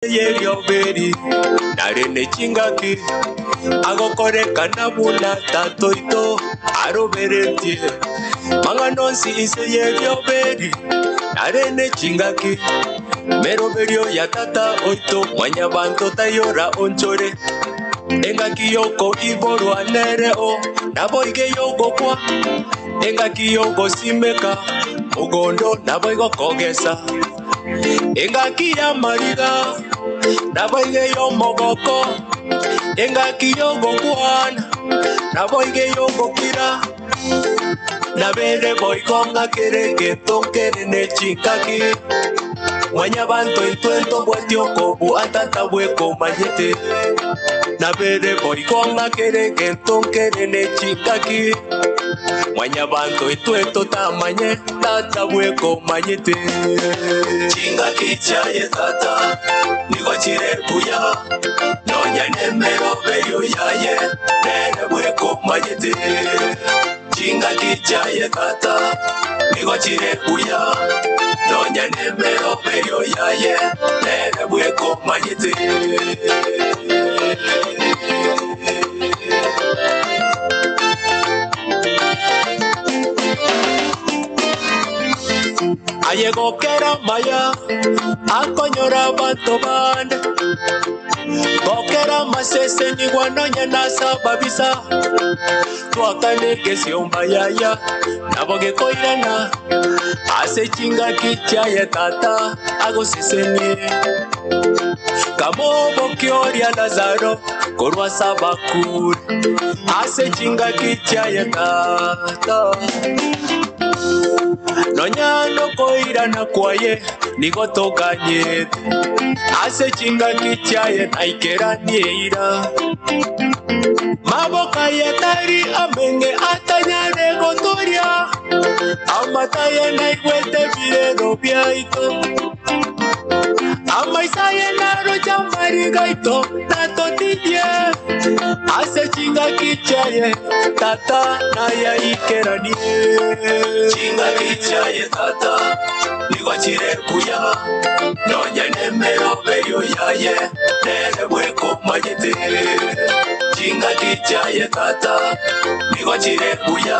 Y'erioberi nare ne chingaki, agokorekana buna Tata oito aroberetie. Mang'ana onsi inse y'erioberi nare ne chingaki, meroberio ya Tata oito Mwanyabanto taiyo onchore. Engaki y'okoiborwa nere o, naboigo ey'ogokwa, engaki y'ogosimeka mogondo naboigo kogesa. Engaki y'amariga naboigo ey'omogoko, engaki y'ogokwana naboigo ey'ogokira. Nabere boigo ng'a kera egento nkere ne chingaki, Mwanyabanto intwe ntobwati okobua Tata bwekomanyete. Nabere boigo ng'a kera egento nkere ne chingaki, Mwanyabanto intwe totamanye Tata bwekomanyete. Chingaki chiaye Tata nigo chire buya, nonya nemeroberio yaye nere bwekomanyete. Chingaki chiaye Tata nigo chire buya, nonya nemeroberio yaye nere bwekomanyete. Aye gokera amaya akonyora abanto bande, gokera amasesenigwa nonya nase ababisa, twakana egesiomba yaya, nabo gekoirana ase chingaki chiaye Tata agosesenie. Kamobokia oria Lazaro korwa ase abakure, ase chingaki chiaye Tata. Nonya nokoirana kwaye nigo toganyete, ase chingaki chiaye naikeranie eira. Maboko aye tari amenge atanyare gotoria, amata aye naigwete ebirero biaito. Amaiso aye naroche amariga aito, natotigie ase chingaki chiaye, Tata nayaikeranie. Chingaki chiaye Tata nigo chire buya, nonya nemeroberio yaye nere bwekomanyete. Chingaki chiaye Tata nigo chire buya,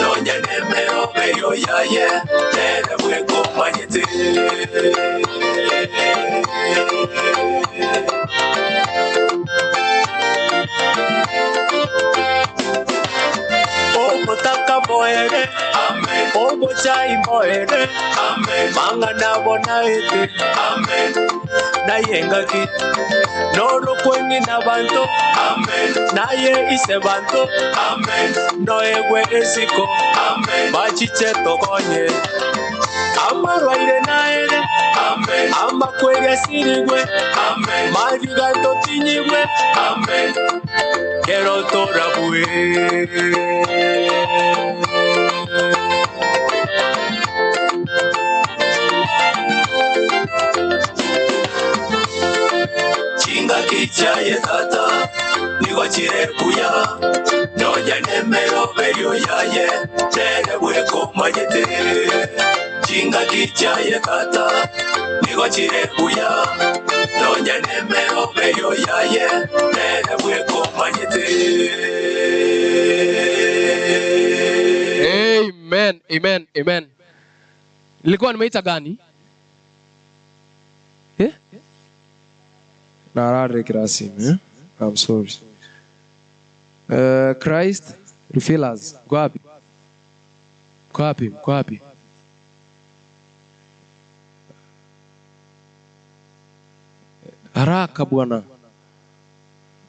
nonya nemeroberio yaye nere bwekomanyete. Omotaka moere, omochai moere, mang'ana abo naete, naye engaki, norokwe ng'ina banto, naye ise banto, noegwe esiko, bachiche tokonye. Amarwaire naere, amakweri asirigwe, mariga totinyigwe, kero torabue. Chingaki chiaye Tata nigo chire buya, nonya nemeroberio yaye nere bwekomanyete. Chingaki chiaye Tata nigo chire buya, nonya nemeroberio yaye nere bwekomanyete. Amen, amen, amen. Nilikuwa nimeita gani? Eh? Narare kirasimi, eh? I'm sorry. Christ refillers. Mko wapi? Mko wapi? Mko wapi? Haraka bwana.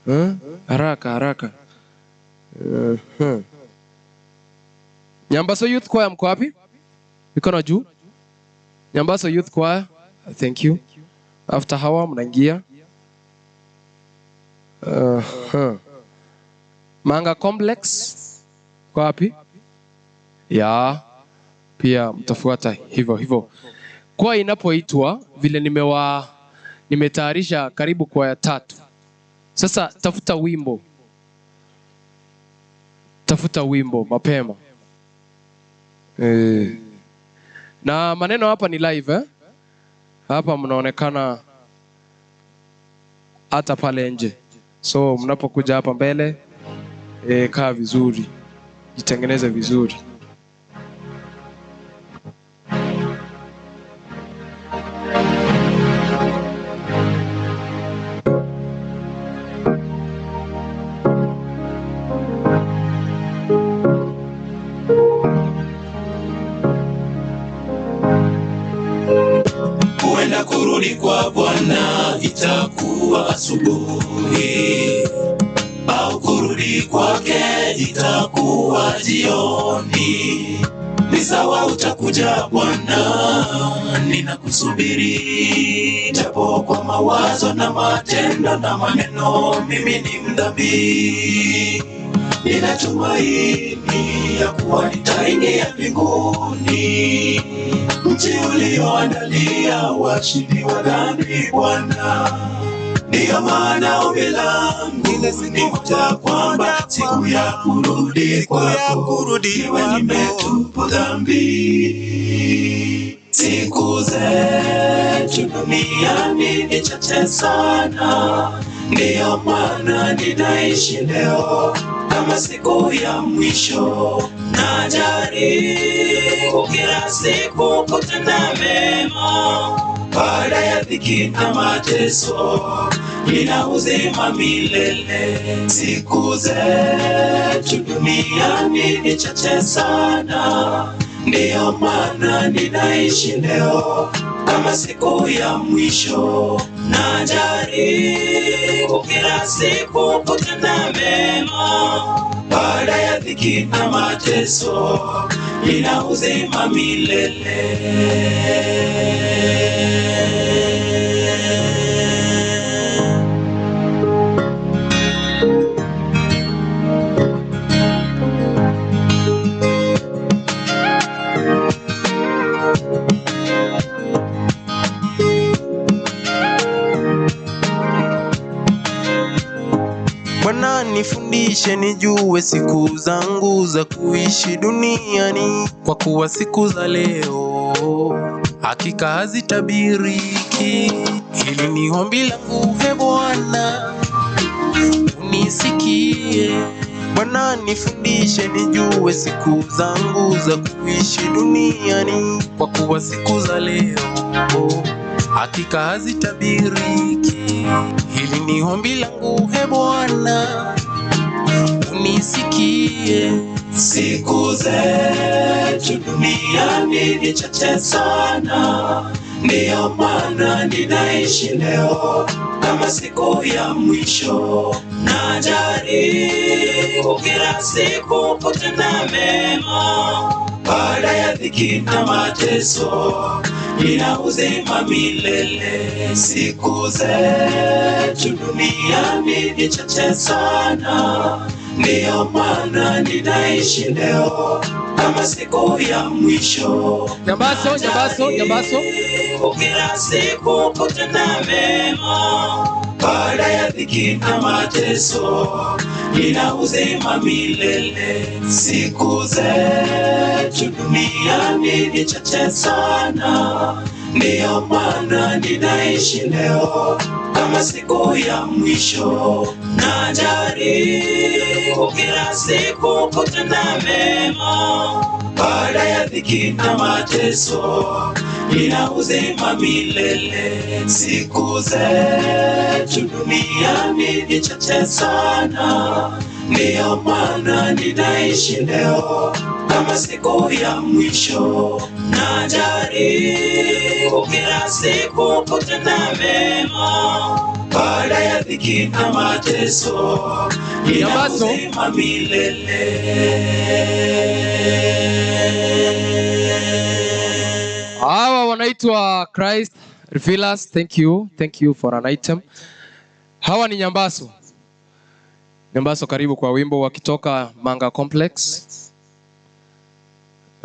Eh? Haraka haraka. Nyambaso Youth Choir mko wapi? Mikono juu. Nyambaso Youth Choir, thank you. After hawa mnaingia. Manga Complex kwa wapi? Ya, pia mtafuata hivyo hivyo. Kwa inapoitwa vile nimetayarisha karibu kwaya tatu. Sasa tafuta wimbo. Tafuta wimbo mapema. Na maneno hapa ni live, eh? Hapa mnaonekana hata pale nje. So mnapokuja hapa mbele kaa vizuri, jitengeneze vizuri. Huenda kurudi kwa Bwana itakuwa asubuhi, au kurudi kwake itakuwa jioni. Ni sawa utakuja Bwana, ninakusubiri, japo kwa mawazo na matendo na maneno, mimi ni mdhambi. Ninatumaini ya kuwa nitaingia mbinguni, mji ulioandalia washindi wa dhambi Bwana. Ndiyo maana ombi langu ni moja, kwamba siku ya kurudi kwako niwe nimetubu dhambi. Siku zetu duniani ni chache sana, ndiyo maana ninaishi leo kama siku ya mwisho. Najaribu kila siku kutenda mema, baada ya dhiki na mateso nina uzima milele. Siku zetu duniani ni chache sana, ndiyo maana ninaishi leo kama siku ya mwisho. Najaribu kila siku kutenda mema, baada ya dhiki na mateso nina uzima milele. Bwana nifundishe nijue siku zangu za kuishi duniani, kwa kuwa siku za leo hakika hazitabiriki. Hili ni ombi langu, e Bwana, unisikie. Bwana nifundishe nijue siku zangu za kuishi duniani, kwa kuwa siku za leo hakika hazitabiriki. Hili ni ombi langu, e Bwana, unisikie. Siku zetu duniani ni chache sana, ndiyo maana ninaishi leo kama siku ya mwisho. Najaribu kila siku kutenda mema, baada ya dhiki na mateso nina uzima milele. Siku zetu duniani ni chache sana, ndiyo maana ninaishi leo kama siku ya mwisho. Nyambaso, Nyambaso, Nyambaso. Najaribu kila siku kutenda mema, baada ya dhiki na mateso nina uzima milele. Siku zetu duniani ni chache sana, ndiyo maana ninaishi leo kama siku ya mwisho. Najaribu kila siku kutenda mema, baada ya dhiki na mateso nina uzima milele. Siku zetu duniani ni chache sana, ndiyo maana ninaishi leo kama siku ya mwisho. Najaribu kila siku kutenda mema, baada ya dhiki na mateso nina Nyambaso. uzima milele. Hawa wanaitwa Christ Refillers. Thank you. Thank you for an item. Hawa ni Nyambaso. Nyambaso, karibu kwa wimbo wakitoka Manga Complex,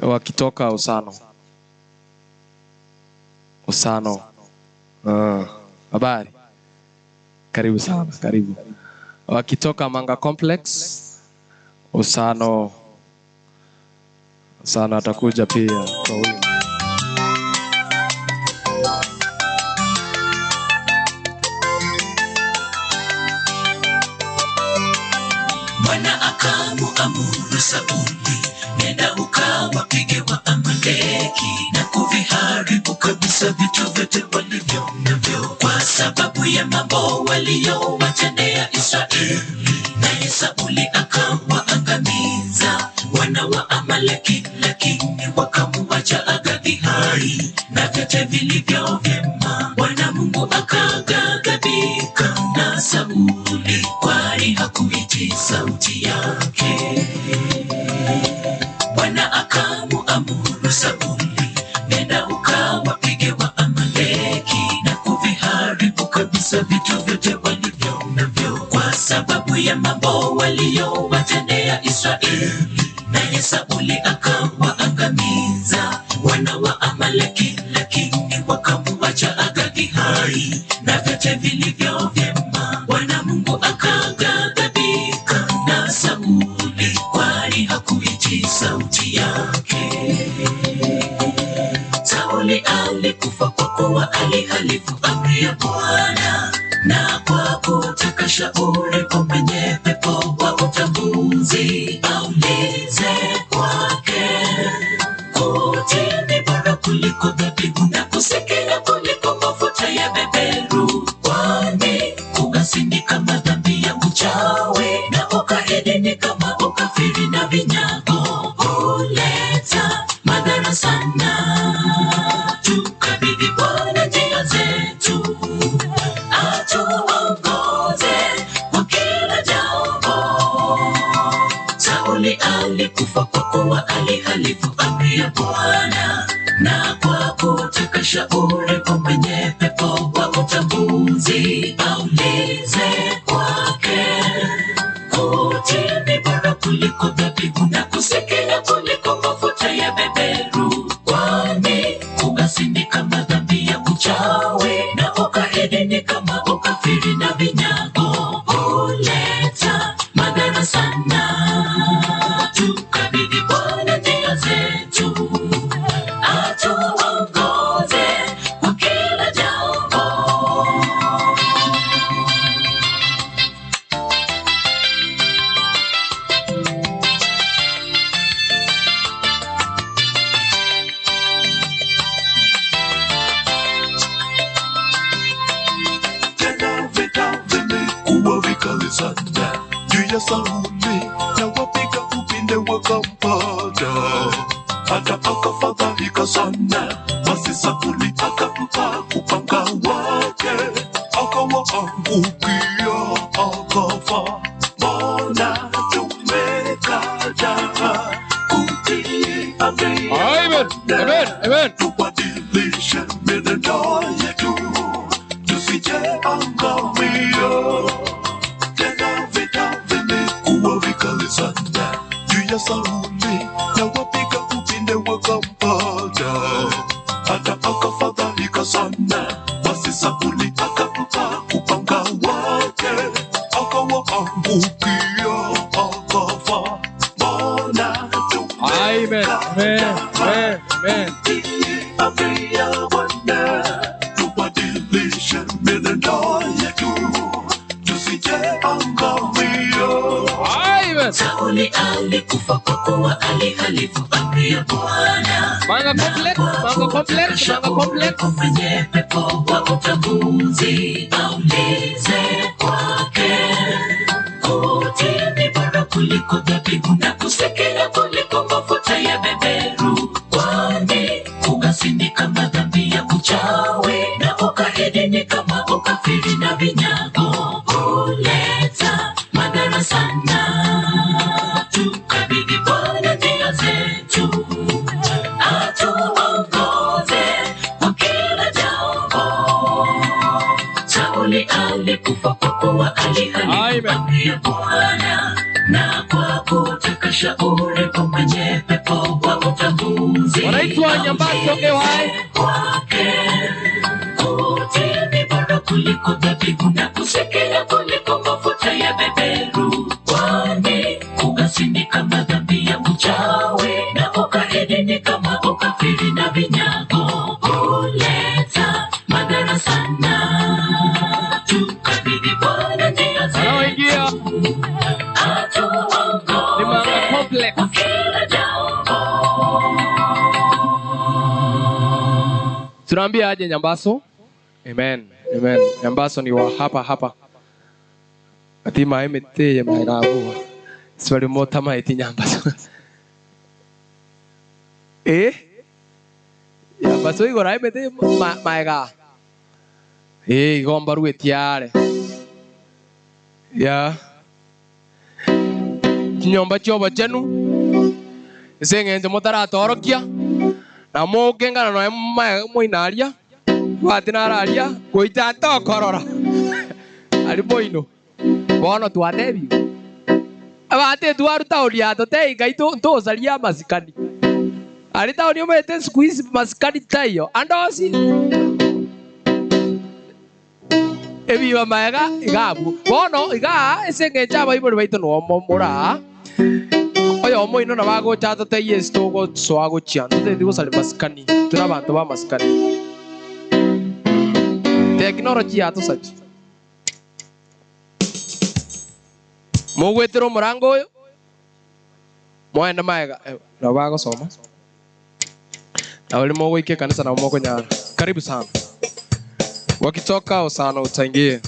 wakitoka Usano. Usano. Habari. Karibu sana, karibu. Wakitoka Manga Complex, Usano. Usano atakuja pia kwa wimbo. Bwana akamuamuru Sauli, nenda ukawapige Waamaleki na kuviharibu kabisa vitu vyote walivyo navyo, kwa sababu ya mambo waliyowatendea Israeli. Naye Sauli akawaangamiza wana wa Amaleki, lakini wakamuacha Agagi hai na vyote vilivyo vyema. Bwana Mungu akaghadhibika na Sauli, kwani hakuitii sauti yake. Bwana akamuamuru Sauli, nenda ukawapige Waamaleki na kuviharibu kabisa vitu vyote walivyo navyo, kwa sababu ya mambo waliyowatendea Israeli. Naye Sauli akawaangamiza wana wa Amaleki, lakini wakamuacha Agagi hai na vyote vilivyo vyema. Bwana Mungu akaghadhibika na Sauli, kwani hakuitii sauti yake. Sauli alikufa kwa kuwa alihalifu amri ya Bwana na kwa kutaka shauri kwa mwenye pepo wa utambuzi aulize kwake. Kutii ni bora kuliko dhabihu na kusikia kuliko mafuta ya beberu, kwani kuasi ni kama dhambi ya uchawi na ukaidi ni kama ukafiri na vinyago huleta madhara sana. Tukabidhi Bwana njia zetu, atuongoze kwa kila jambo. Sauli alikufa kwa kuwa alihalifu amri ya Bwana na kwa kutaka shauri kwa mwenye pepo wa utambuzi aulize kwake. Kutii ni bora kuliko dhabihu na kusikia kuliko mafuta ya beberu, kwani kuasi ni kama dhambi ya uchawi na ukaidi ni kama ukafiri na vinyago huleta madhara sana. Tukabidhi Bwana njia zetu, atuongoze kwa kila jambo. Tena vita vimekuwa vikali sana juu ya Sauli, na wapiga upinde wakampata, hata akafadhaika sana. Basi Sauli akampa upanga wake, akawaangukia akafa. Mbona tumekataa kutii amri ya Amen. Amen. Amen. Tubadilishe mienendo yetu tusije angamia. Tena vita vimekuwa vikali sana juu ya Sauli, na wapiga upinde wakampata, hata akafadhaika sana. Basi Sauli akampa upanga wake, akawaangukia akafa. Mbona Amen. Amen. Amen. Amen. Amri ya Bwana, tubadilishe mienendo yetu, tusije angamia. Amen. Sauli alikufa kwa kuwa alihalifu amri ya Bwana Manga complex, manga complex, manga complex. kwa mwenye pepo wa utambuzi aulize kwake. Kutii ni bora kuliko dhabihu na kusikia kuliko mafuta ya beberu, kwani kuasi ni kama dhambi ya uchawi na ukaidi ni kama ukafiri na vinyago huleta madhara sana. Tukabidhi Bwana njia zetu, atuongoze kwa kila jambo. Sauli alikufa kwa kuwa alihalifu Amen. amri ya Bwana na kwa kutaka shauri kwa mwenye pepo wa utambuzi Wanaitwa Nyambaso AY. kwake. Kutii ni bora kuliko dhabihu na kusikia kuliko mafuta ya beberu, kwani kuasi ni kama dhambi ya uchawi na ukaidi ni kama ukafiri na vinyago huleta madhara sana. Tukabidhi Bwana njia Wanaoingia zetu, atuongoze Mwambie aje Nyambaso. Amen. Amen. Nyambaso ni wa hapa hapa. Ati mae mete ya mae gabu. Swali mota mae ti Nyambaso. Eh? Nyambaso igora emete mae ga. Eh, igomba ruetiare. Ya. Chinyomba chiobochenu. Ase eng'encho motaratorokia, na mokengana nonya moinaria, bwati naro aria, goita ntokorora aria moino. Bono twatebigwe, abanto etwaru taoni ya totei ngai ntosaria amasikani. Aria taoni omanyete siku hizi masikani taiyo, ande onsi ebiba magega iga abwo. Bono igaa ase engencho abaibori baito noo more aa, oyomo oino nabo agocha atotebie ase togosoa gochia, ntotebeti gosaria masikani, tore abanto b'amasikani. Technology yatosachi. Mogwetera omorango oyo, moende magega, nabo bagosoma. Na baria mogoika ekanisa nabo mokonyara. Karibu sana. Wakitoka osana utaingie.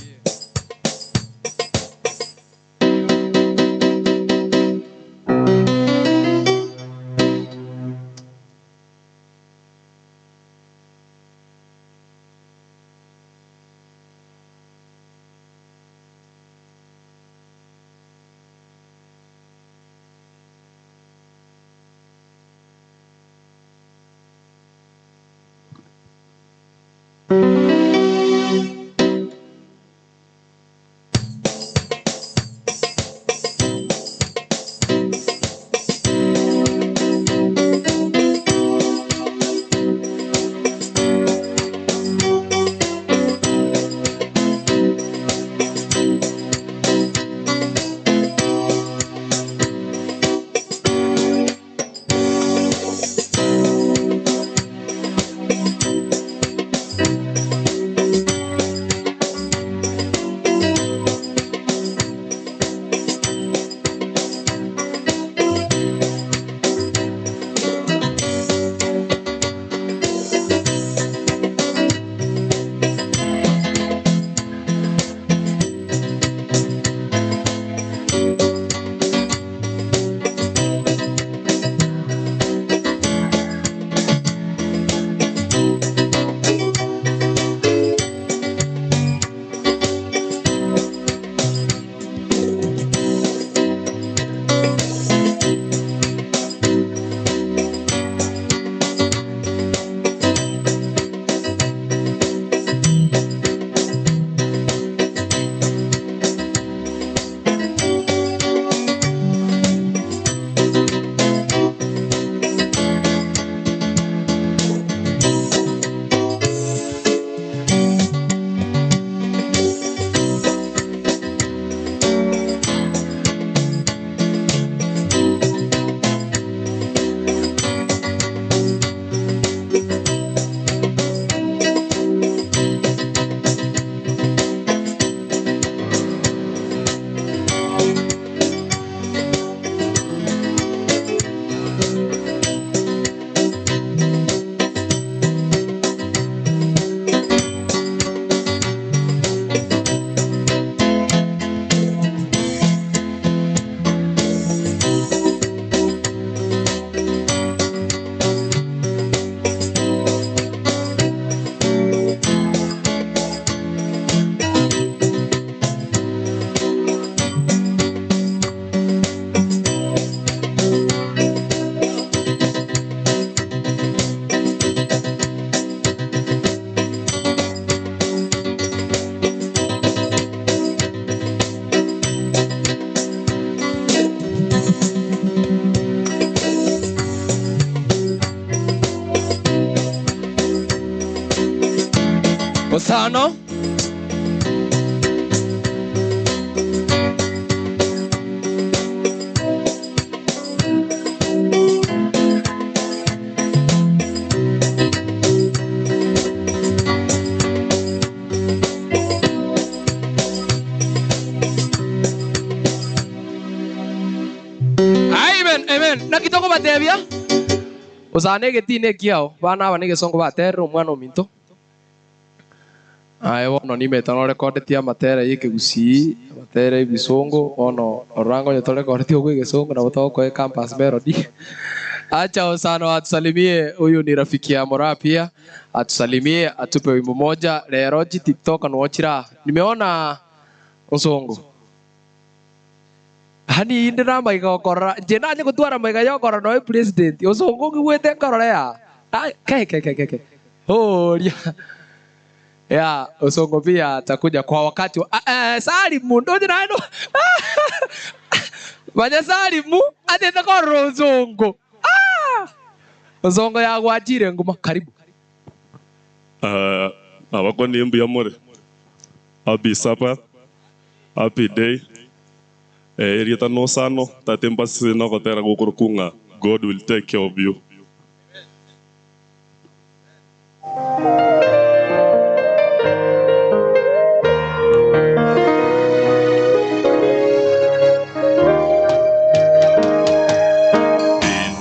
Osano. Amen, amen. Naki tokobatebia? Osana egetina ekiao, bana aba negesongo baterire omwana ominto. Aye bono nimete norekodetie amatera ya ekegusii, amatera ya ebisongo, bono orora ngonye torekodetie okwa egesongo nabo togokoa ecampus melody. Acha Osano atusalimie, huyu ni rafiki ya Moraa pia, atusalimie atupe wimbo moja. Rero chi TikTok nwo chira. Nimeona Osongo. Hani inde na maiga okorora, inche nanye gotwara maiga ya okorora noe president. Osongo ngigwete nkorora ya. Ai, ke ke ke ke ke. Oria. Ya, Osongo pia atakuja kwa wakati wa, ah, Salimu ndoje naye no. Manya Salimu atete korora Osongo. Ah! Osongo yagwachire nguma karibu. Uh, abakwa ni mbuya more. Happy supper, happy day. Eh, erieta no sano tate mbasi no gotera gukuru kunga. God will take care of you.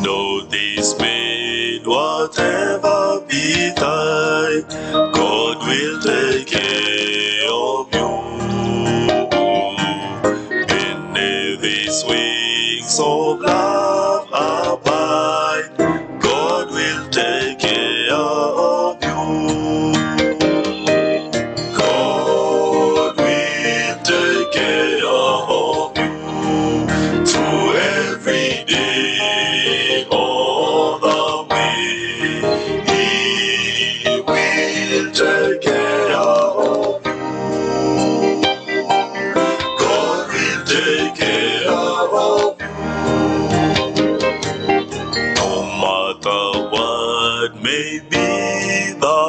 Know this pain, whatever betide, God will take care of you. Beneath these wings of love abide, God will take care of you. God will take care of you through every day, all the way. He will take care of you. God will take care of you. No matter what may be the